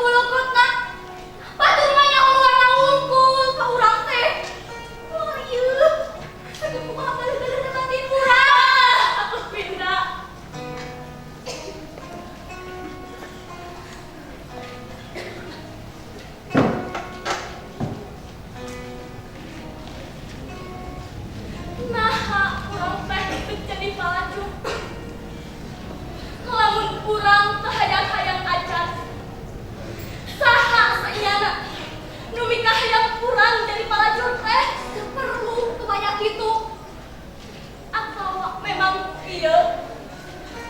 Bolokotna. Batur mah nyaho warna wungkul ka urang teh. Oh ieu. Aduh, kumaha galeh-galehna batin urang. Atuh pindah. Naha urang teh teu jadi palacur. Lamun urang teu hayang-hayang acan. Saha saenyana nu mikahayang urang jadi palacur teh? Teu perlu kebanyak kitu. Atawa memang ieu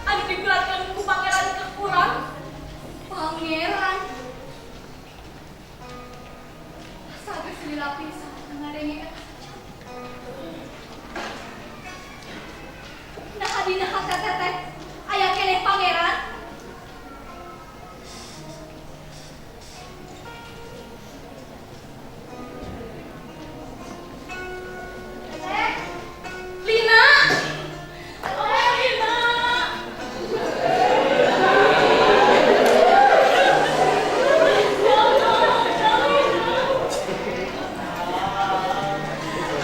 anu digulatkeun ku pangeran ke urang? Pangeran. Asa geus lila pisan ngadenge eta. Naha dina hate teteh aya keneh pangeran? Teteh, Lina. Oh, Lina. Ya Allah, ya Lina.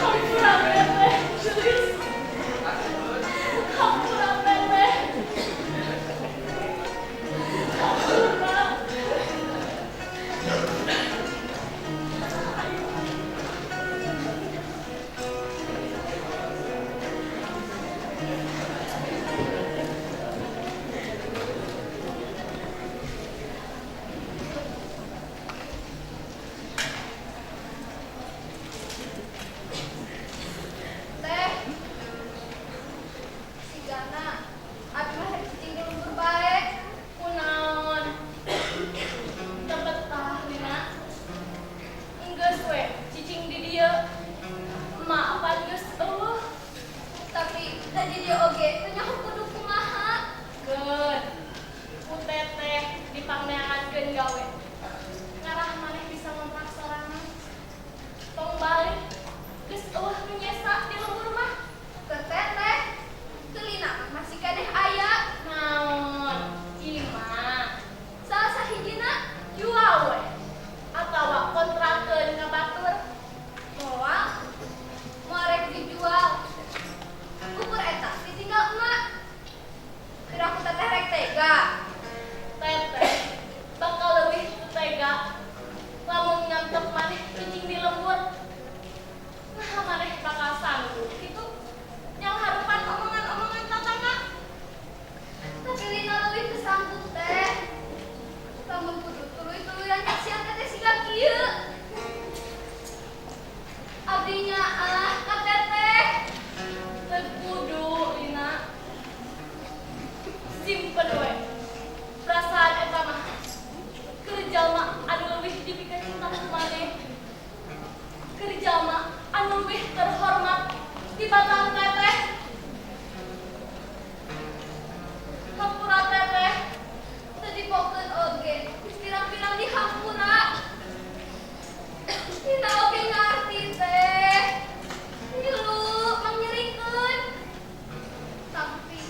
Hampura teteh, geulis. Hampura teteh. Hampura. Teh. Sigana abi mah rek cicing di lembur bae. Kunaon? Teu betah, Lina? Enggeus we, cicing di dieu. Emak apan geus euweuh. Tapi tadi dia oge teu nyaho kudu kumaha. Keun. Ku teteh dipangneangankeun gawe. Ngarah maneh bisa ngontrak sorangan. Tong balik. Geus euweuh nu nyesa di lembur mah. Ke teteh. Teu Lina mah masih keneh aya. Naon? Imah. Salah sahijina. Jual we. Atawa kontrakeun ka batur. Moal. Moal rek dijual. Ukur eta ditinggal emak. Kira ku teteh rek tega? Teteh bakal leuwih teu tega lamun ngantep maneh cicing di lembur. Nah, maneh bakal sanggup kitu nyangharupan omongan-omongan tatangga? Tapi Lina leuwih teu sanggup, Teh. Lamun kudu tuluy-tuluyan nyaksian teteh siga kieu. Abdi nyaah ka teteh. Teu kudu, Lina. Simpen we perasaan eta mah. Keur jalma anu leuwih dipikacinta ku maneh. Keur jalma anu leuwih terhormat tibatan teteh. Hampura, teteh. Teu dipokeun oge, geus pirang-pirang dihampura. Lina oge ngarti, Teh. Ngilu mangnyerikeun. Tapi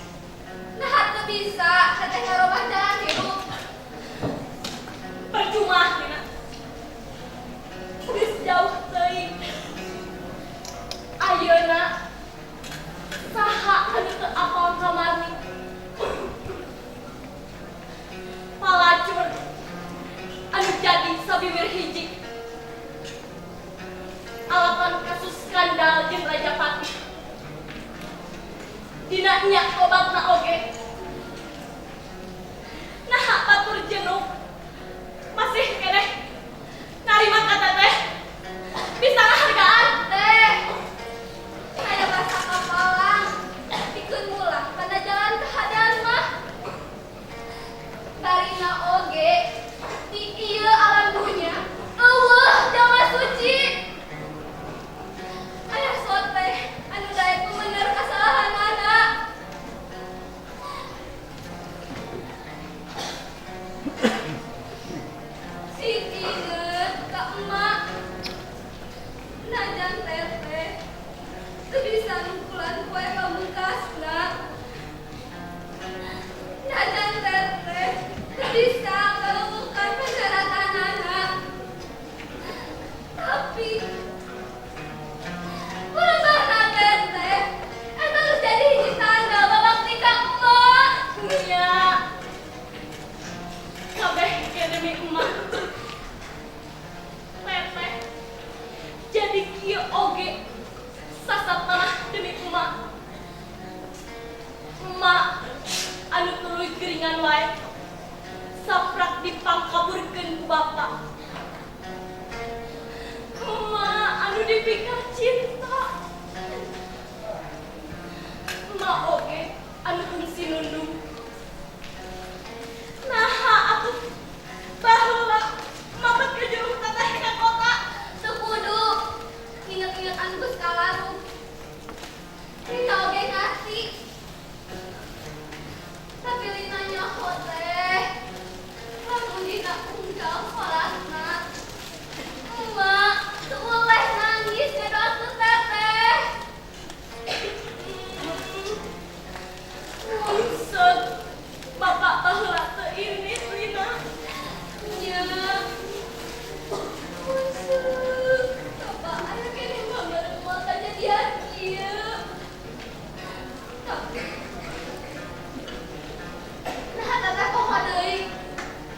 nah teu bisa teteh ngarobah jalan hirup. Percuma, Lina. Geus jauh teuing. Ayeuna saha anu teu apal ka Marni? Palacur anu jadi sabiwir hiji. Alapan kasus skandal jeung Raja Patih. Dina nya obatna oge. Nah, batur jenuh masih keneh narima ka teteh, bisa ngahargaan. Teh, aya basa kapalang. Pikeun mulang kana jalan keadaan mah. Barina oge di ieu alam dunya euweuh jalma suci. Aya soteh anu daek mener kasalahanana. demi emak. Teteh jadi kieu oge sasab tanah demi emak. Emak anu tuluy geringan wae saprak dipangkaburkeun ku bapak. Emak anu dipikacinta. Emak oge anu kungsi nundung. Naha atuh baheula mapet ka jurung teteh ka kota? Teu kudu nginget-nginget anu geus kalaru. Lina oge ngarti. Tapi Lina nyaho teh. Lamun dina unggal salatna, emak teu boleh nangis ngadoakeun teteh. Maksud bapak baheula teu ini, Lina? Nya. Maksud bapak aya keneh mah bareng moal kajadian kieu. Tapi nah, teteh poho deui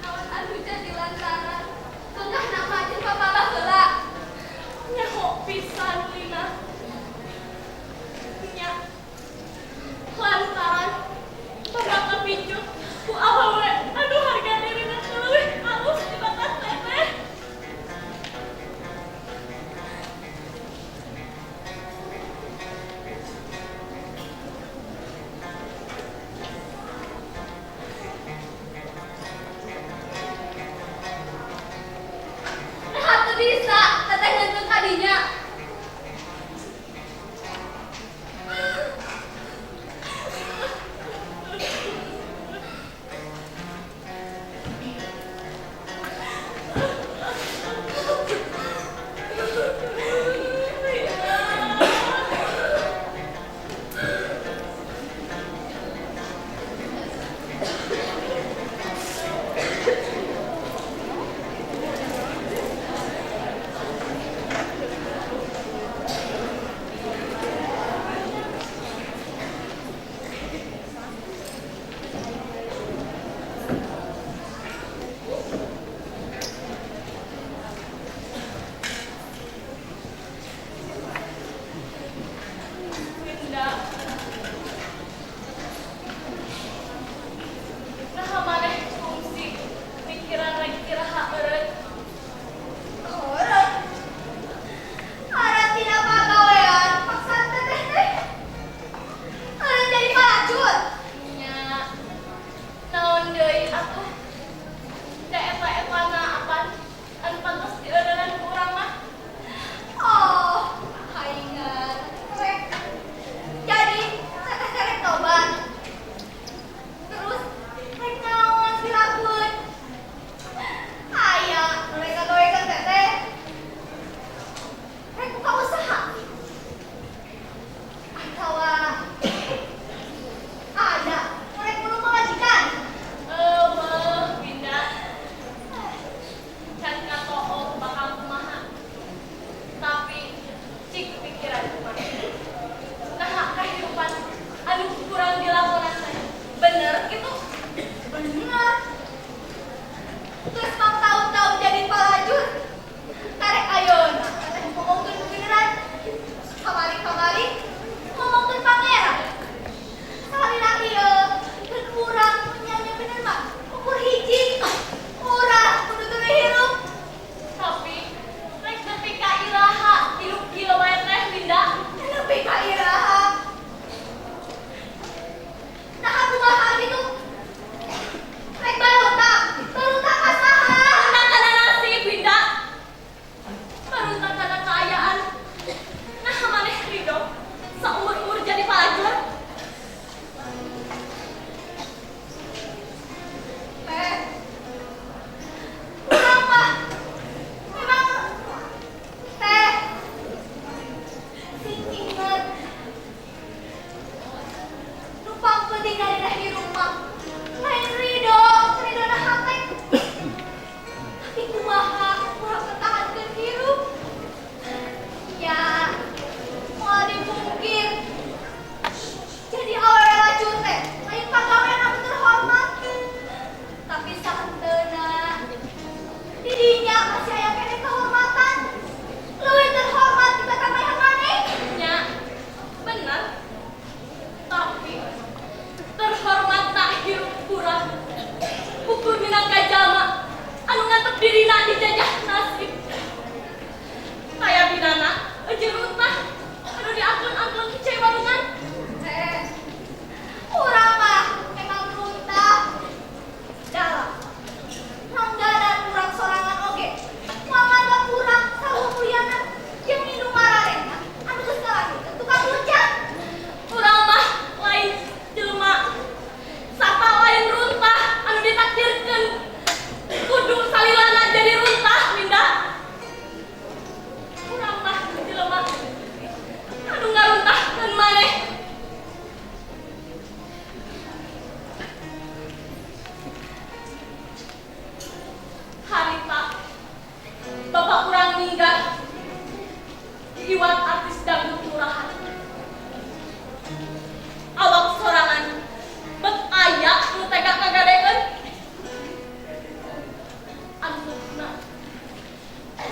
naon anu jadi lantaran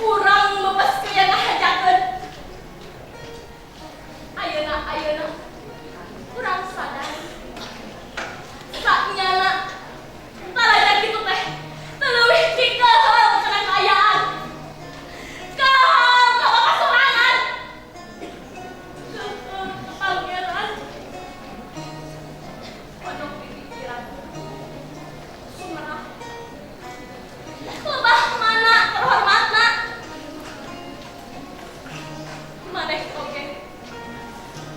Urang bebas kaya ngahajakeun. Ayeuna ayeuna urang sadar. Saknyana talaga kitu teh teu leuwih ti kaheul kana kaayaan. Kaheul ka bapak sorangan. Keheul ka pangeran. Pondok di pikiran. Sumerah. Lebah mana terhormatna? Maneh oge.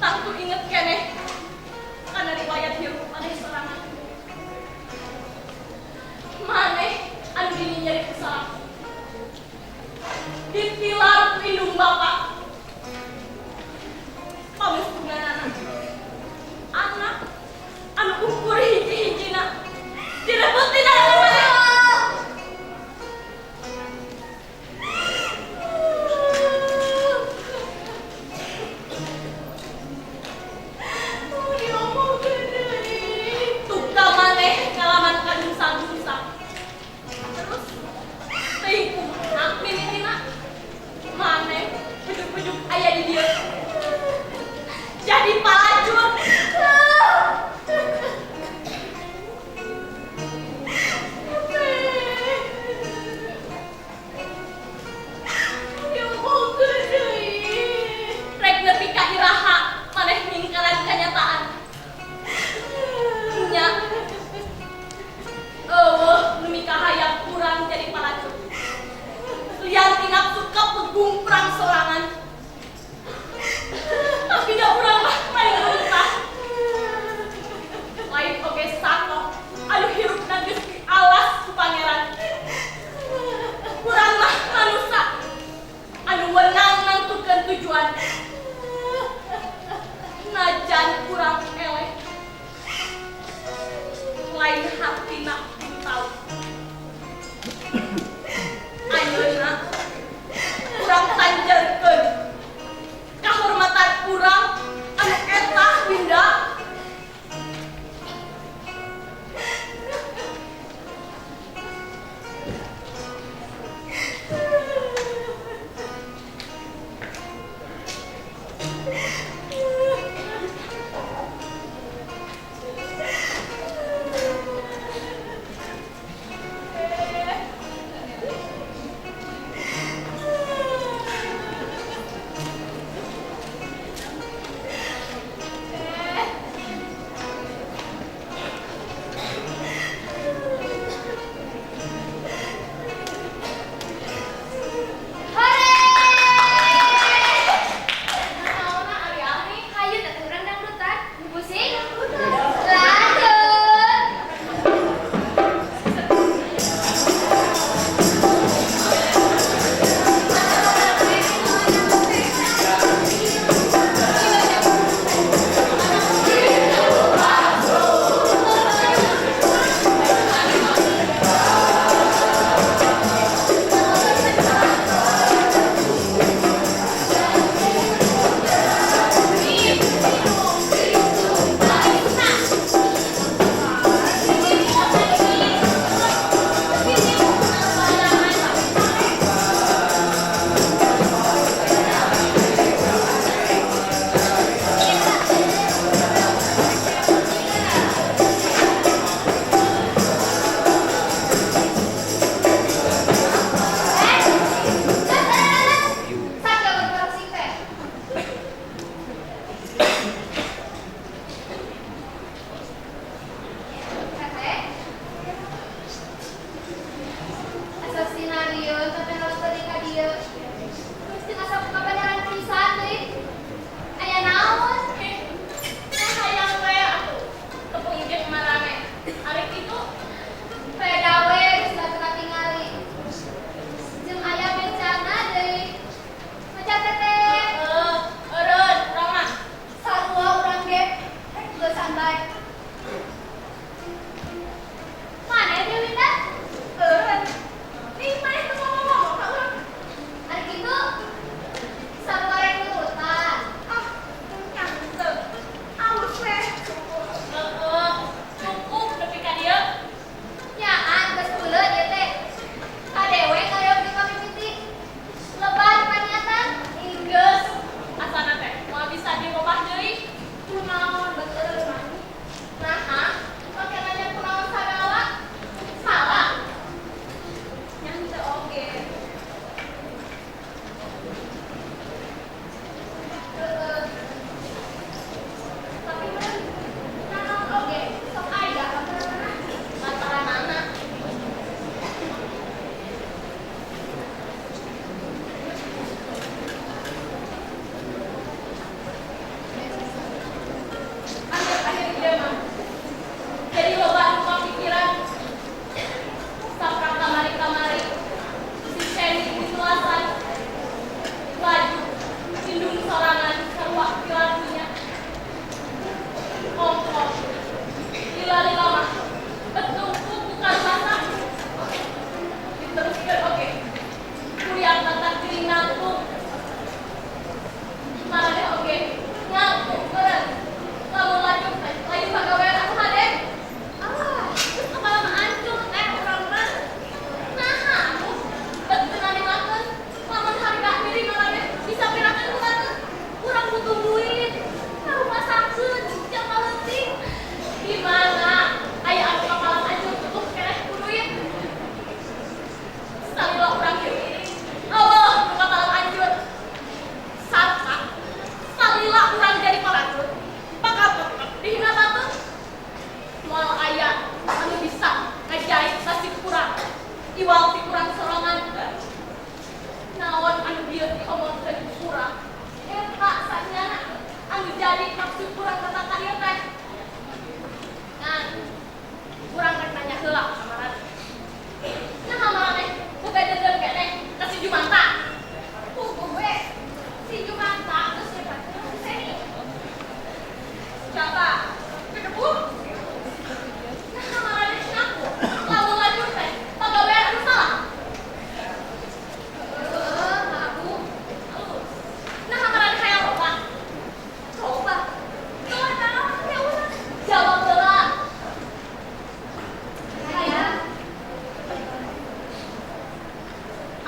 Tangtu inget keneh kana riwayat hirup maneh sorangan. Maneh anu dinyinyeri ku salaki. Ditilar ku indung bapa. Pamestunganana. Anak anu ukur hiji-hijina direbut tina tangan maneh. Oh, diomongkeun deui. Tukang maneh ngalaman kadungsang-dungsang. Terus teuing kumaha mimitina?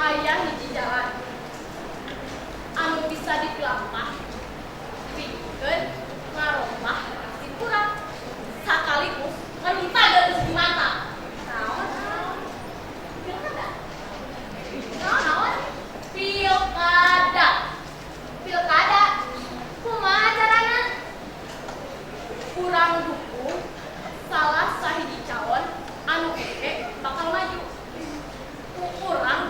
Aya hiji jalan anu bisa dipilampah pikeun ngarobah nasib urang sakaligus ngaruntageun si Jumanta. Naon? Pilkada. Naon naon? Pilkada. Pilkada. Kumaha carana? Kurang dukung salah sahiji calon anu engke bakal maju. Ku urang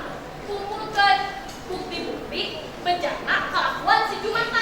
kumpulkeun bukti-bukti bejana kalakuan si Jumanta.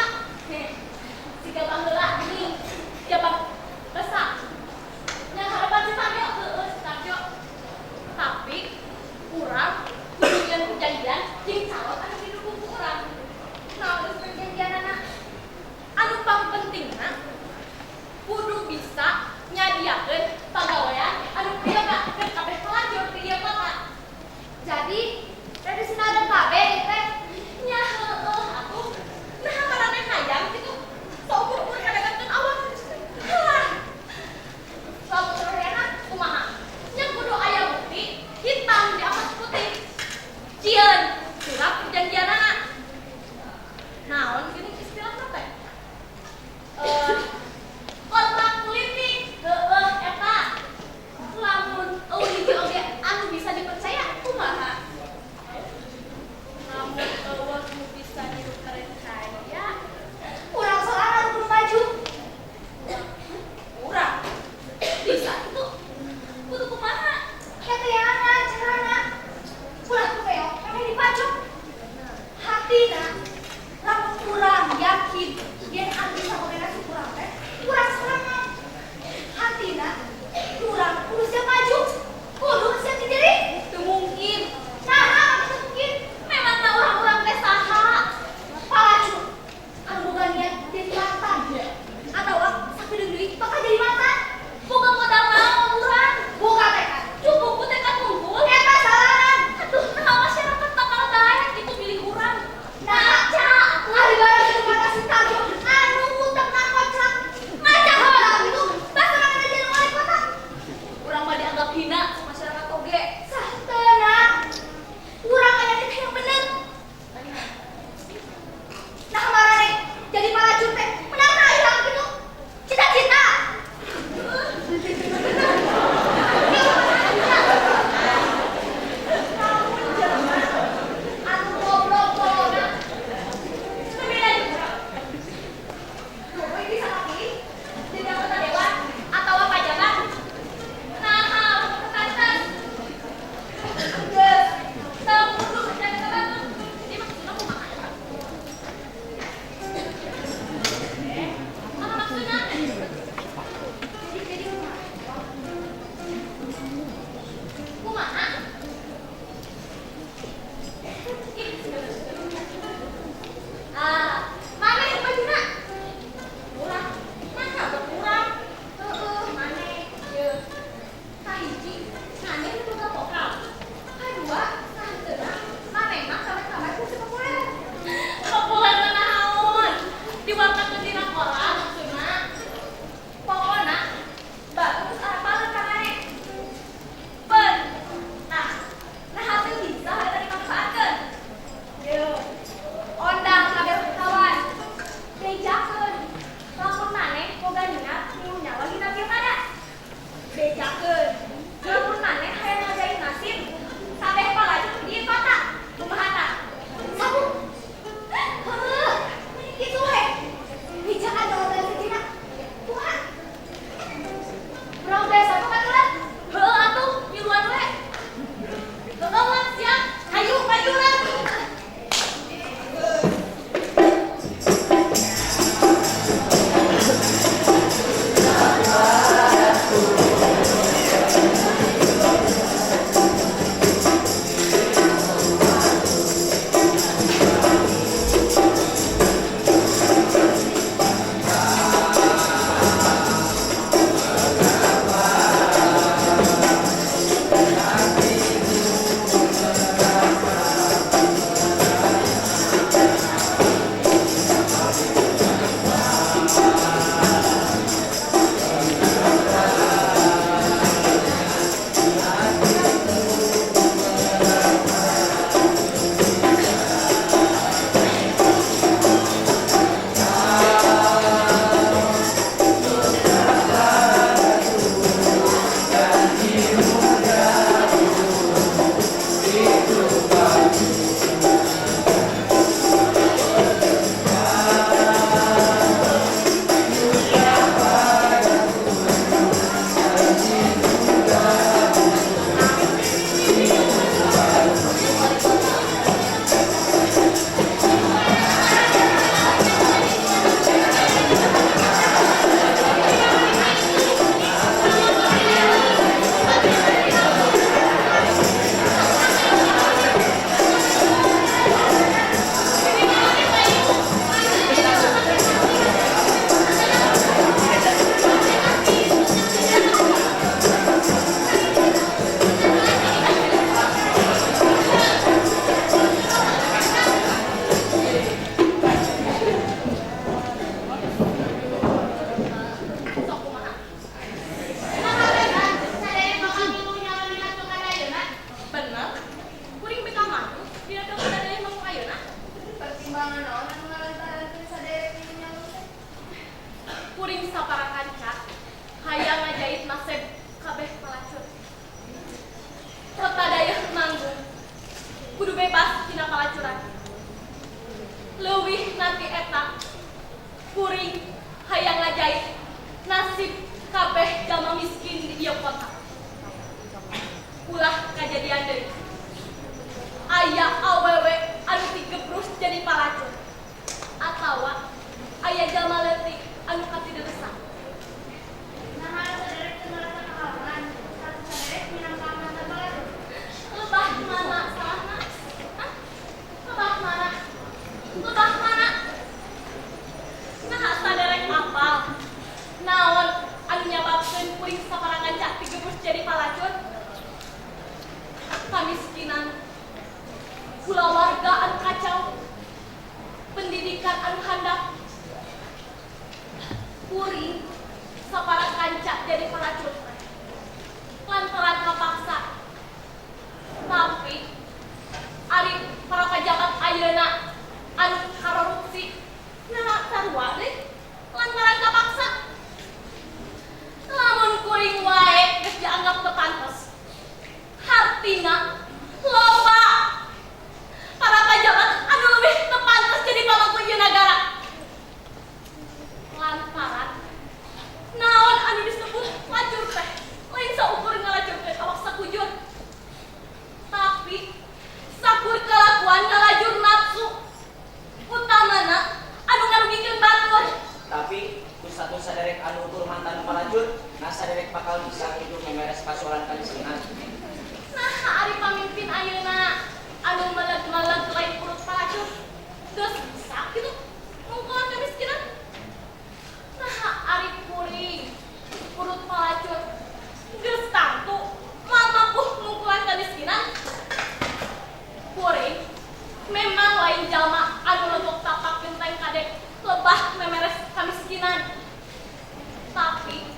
Perjuangan naon anu ngalantarankeun saderek milu nyalon teh? Kuring sapara kanca hayang ngajait nasib kabeh pelacur. Kota dayeuh manggung kudu bebas tina pelacuran. Leuwih nanti eta kuring hayang ngajait nasib kabeh jalma miskin di ieu kota. Ulah kajadian deui aya awewe anu tigebrus jadi palacur atawa aya jalma leutik anu katideresan. Naha saderek teu merasa kahalangan saat saderek minangka mantan pelacur? Lebah mana salahna? Hah? Lebah mana? Lebah mana? Nah, saderek apal naon anu nyababkeun kuring sapara kanca tigebrus jadi palacur? Kamiskinan, kulawarga anu kacau, pendidikan anu handap. Kuring sapara kanca jadi palacur teh lantaran kapaksa. Tapi ari para pejabat ayeuna anu korupsi, nah, sarua deui lantaran kapaksa. Lamun kuring wae geus dianggap teu pantes, hartina loba para pejabat anu leuwih teu pantes jadi pamangku ieu nagara. Lantaran naon anu disebut lacur teh lain saukur ngalacurkeun awak sakujur, tapi sakur kelakuan ngalajur nafsu, utamana anu ngarugikeun batur. Tapi ku status saderek anu ukur mantan palacur, nah, saderek bakal bisa gitu memeres pasoalan kamiskinan? Nah, ari pamimpin ayeuna anu meleg-meleg lain urut palacur geus bisa gitu ngungkulan kemiskinan? Nah, ari kuring urut palacur geus tangtu moal mampu ngungkulan kemiskinan. Kuring memang lain jalma anu legok tapak genteng kadek lebah memeres kamiskinan, tapi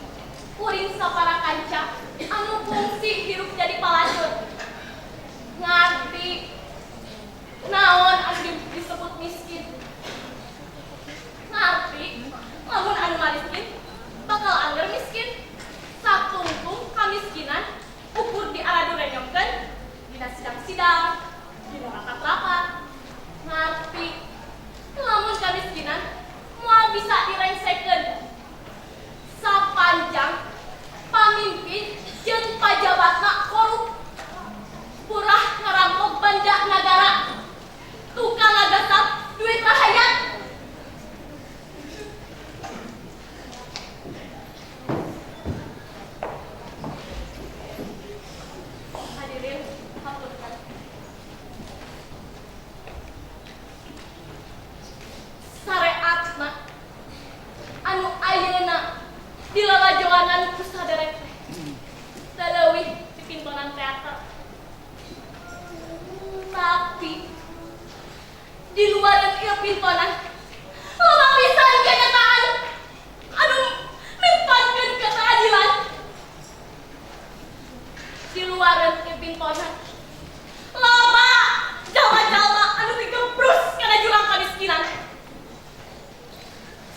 kuring sapara kanca anu fungsi hirup jadi palacur ngarti naon anu disebut miskin, ngarti lamun anu miskin bakal angger miskin. Satungtung kamiskinan ukur diaradu renyongkeun dina sidang-sidang, dina rapat-rapat. Ngarti lamun kamiskinan moal bisa direngsekeun sapanjang pamimpin jeung pajabatna korup, purah ngarampok banda negara, tukang ngagasap duit rakyat. Hadirin, haturkan. Sareatna anu ayeuna dilalajoanan ku saderek teh teu leuwih ti pintonan teater, tapi di luar ieu pintonan loba pisan kenyataan anu mimpankeun keadilan. Di luar ieu pintonan loba jalma-jalma anu digebrus kana jurang kamiskinan.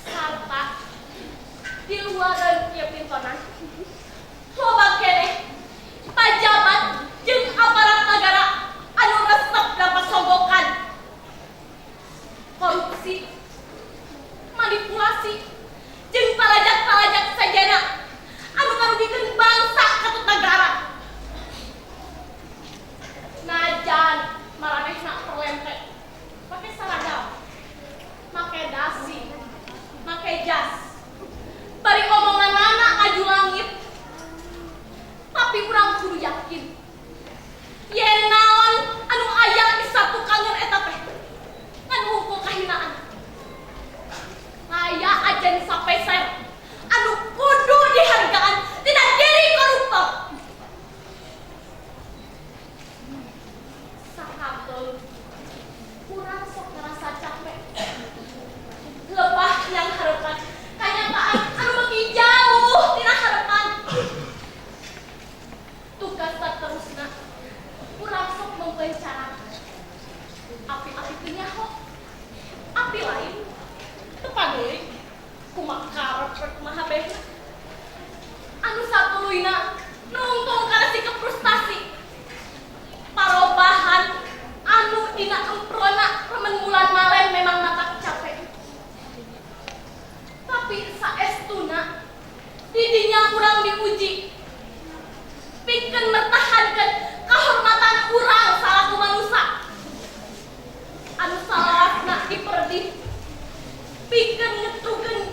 Sarta di luar ieu pintonan loba keneh pajabat jeung aparat negara anu resep dapat sogokan, korupsi, manipulasi, jeung palajak-palajak sajana anu ngarugikeun bangsa katut negara. Najan maranehna perlente make seragam, make dasi, make jas, bari omonganana ngaju langit, tapi urang kudu yakin yen naon anu aya di satukangan eta teh ngan hungkul kahinaan. Aya ajen sapeser anu kudu dihargaan tina diri koruptor. Sakanteun urang sok ngerasa capek, lebah yang harapan kanyataan anu beuki jauh tina harapan. Tugas saterusna urang sok mempencara api-api teu nyaho. Tina emprona remen bulan malen memang matak capek. Tapi saestuna didinya kurang diuji. Pikeun mertahankan kehormatan urang salaku manusia. Anu salawasna diperdih. Pikeun ngetrukeun